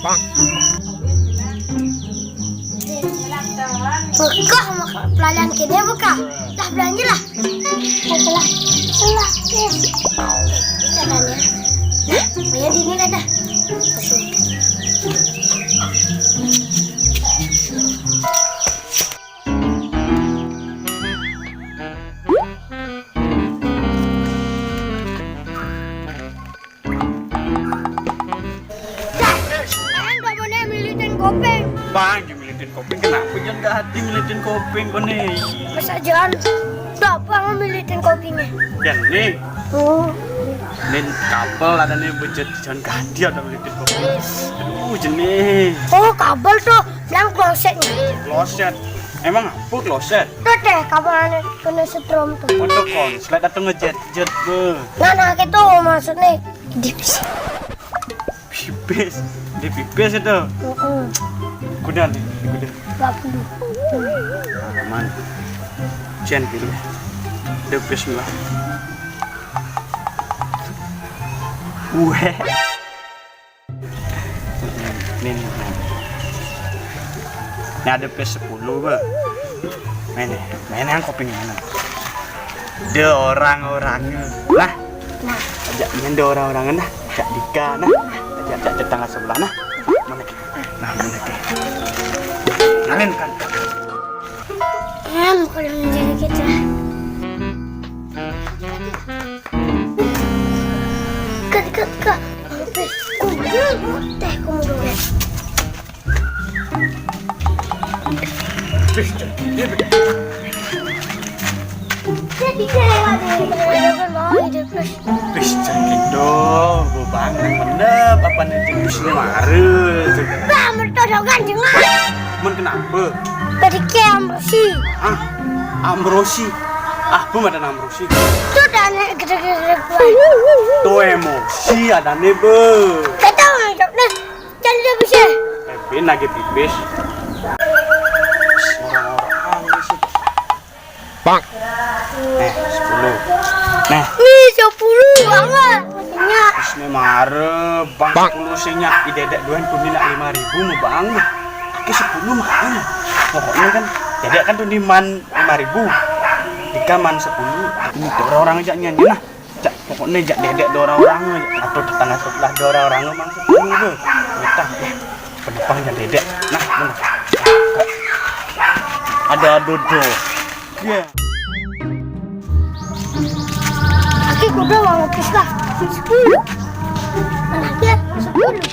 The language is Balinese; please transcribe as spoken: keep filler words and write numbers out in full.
Bekah makan pelalian kene bekah. Lah belanja lah. Setelah setelah kes. Ini caranya. Nah, kayak gini kan dah. Kasih. Dah, ayo ndak boleh militin kopeng. Bang, jangan militin kopeng. Kenapa jangan gak hati militin kopeng kau nih? Masa jangan? Ndak apa militin kopengnya. Dan nih, Oh, nih kabel ada nih bejat jangan gak hati ada militin kopeng. Aduh, jenih. Oh, kabel tuh, bilang klosetnya. Kloset. Emang apa kloset? Tuh deh, kabel aneh kena setrum tuh. Foto konslet atau ngejet-jet be. Nah, nah, gitu maksudnya. Di pipis. Pipis. Di pipis itu. Heeh. Kuda nih, kuda. Dua puluh. Aman. Cian gitu. Depis lah. Weh. Nih, nih, nih. Ini ada pes sepuluh, Bang. Mana? Mana yang kopi mana? Ada orang-orangnya. Lah. Nah. Ajak main ada orang-orangnya nah. Ajak Dika nah. Ajak, ajak tetangga sebelah nah. Mana ke? Nah, mana ke? Kenalin kan. Em, kalau menjadi kita. Kak, kak, kak. Teh, kamu dulu. Jadi kayak ada yang mau hidup terus. Wis, cekit dong, gue bang yang mendep apa nih jembusnya mare. Bah, mertodokan dengan. Mun kenapa? Tadi kayak Amrosi. Ah, Amrosi. Ah, bu ada Amrosi. Itu udah aneh gede-gede gue. Tuh emosi ada nih, be. Kata orang jawab nih. Jadi dia bisa. Pepin lagi pipis. Orang-orang sih. Bang. Nih, sepuluh. Nih. Nih, sepuluh banget. Maksudnya. Terus nih mare, bang, sepuluh sih nyak. Ide dek dua puluh nak lima ribu mau bang. Oke, sepuluh makan. Pokoknya kan, jadi kan tuh di man lima ribu. Tiga man sepuluh. Ini tuh orang-orang aja nyanyi nah. Cak, pokoknya jak dedek dua orang-orang, atau tetangga sebelah dua orang-orang emang sepuluh tuh. Kita, eh, penumpang jak dedek. Nah, mana? Ada dodo. Iya. Aku kuda uang lukis lah. Sepuluh. Anaknya sepuluh.